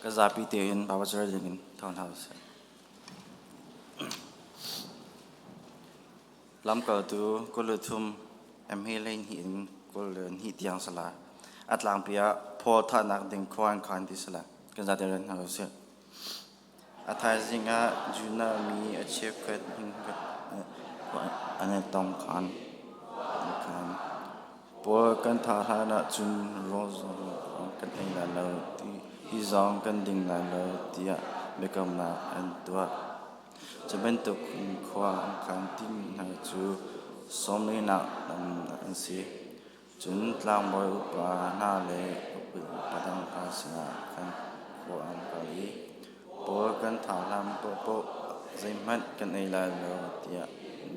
Ka zapi tein Baibal carel dingin tho hna usih. Lamkaltu 23 MH 12 in 22 tiang sala. A tlangpi ah Paul thahnak ding khua an khan ti sala. Kan zate rel hna usih. A thaizing ah Judah mi a cheukhat an i tong khan. Paul kan thah hlan ahcun rawl zong kan ei lai lo, ti zong kan ding lai lo tiah biakamnak an tuah. Cu bantuk in khua an khaan timi hna cu sawmlinak an si. Cun tlangbawi upa hna le upa dang hna sinah khan khua an kal i Paul kan thah hlan paohpaoh zeihmanh kan ei lai lo tiah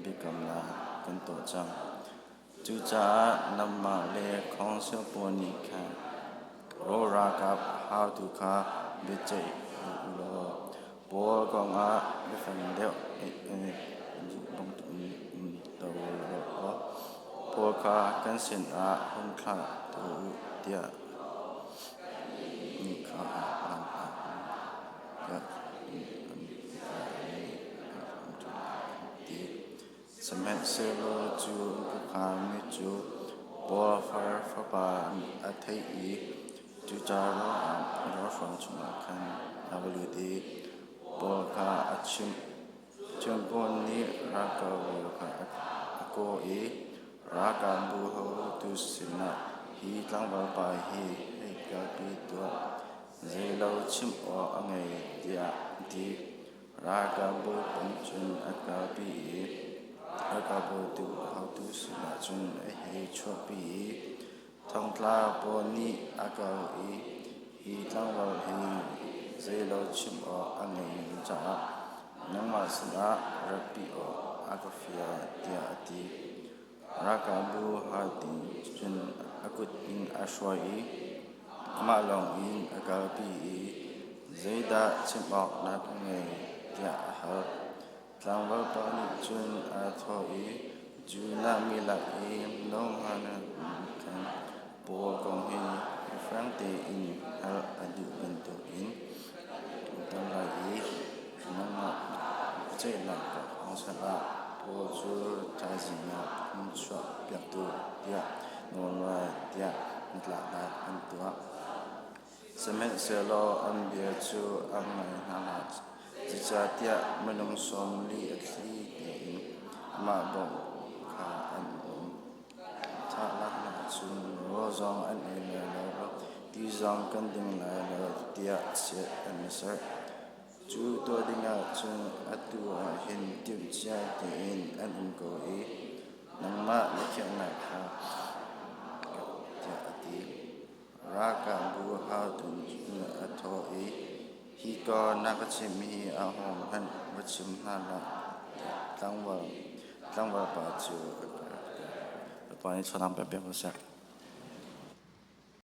biakamnak kan tuah cang. Cucaah nangmah le khawngsial pawl nih khan rawl ralkap haotu kha biaceih u law Paul kongah biafang deuh bantukin umter law Paul kha kan sinah hung thlah tuah u tiah Sihmanhsehlaw cu an khuakhanmi cu Paul far fapa a theih i cucaah ralhruang chungah khan a va lut i Paul kha a chimh. Cun Paul nih ralkapbu kha a kawh i ralkapbu hotu sinah, “Hi tlangvalpa hi hei kalpi tuah, zeilo chim awk a ngei,” tiah a ti. Ralkapbu pum cun a kalpi i ralkapbu haotu sinah cun a hei chuahpi i thongtla pawl nih a kal i hi tlangval hi zeilo chim awk a ngeih caah nangmah sinah ratpi awk a ka fial tiah a ti. Ralkapbu haotu cun a kut in a hruai i amah lawngin a kalpi i zeidah chim awk na ka ngei tiah a hal. Tlangvalpa nih cun aa thawh i Judah mi lak i nohang khan Paul kong hi fiang tein hngalh a duh bantukin an ton lai i nangmah biaceihnak kong ah Paul cu thaizing ah hun chuahpiaktu tiah nawl lai tiah hnatlaknak an tuah. Sihmanhsehlaw an bia cu a ngai hna hlah, zeicahtiah minung 40 a thli tein amah bawmh kha an um. Thahnak cun rawl zong an ei lai lo, ti zong kan ding lai lo tiah chiat an i serh. Cu tuah dingah cun atu ah hin timhcia tein an um ko i nangmah biakhiahnak kha tiah a ti. Ralkapbu haotu nih a thawh i, “Hi ka na ka chimhmi hi ahohmanh va chim hna hlah,” tiah tlangvalpa cu a kal. Bawipa nih chawhnak pek piak ko seh.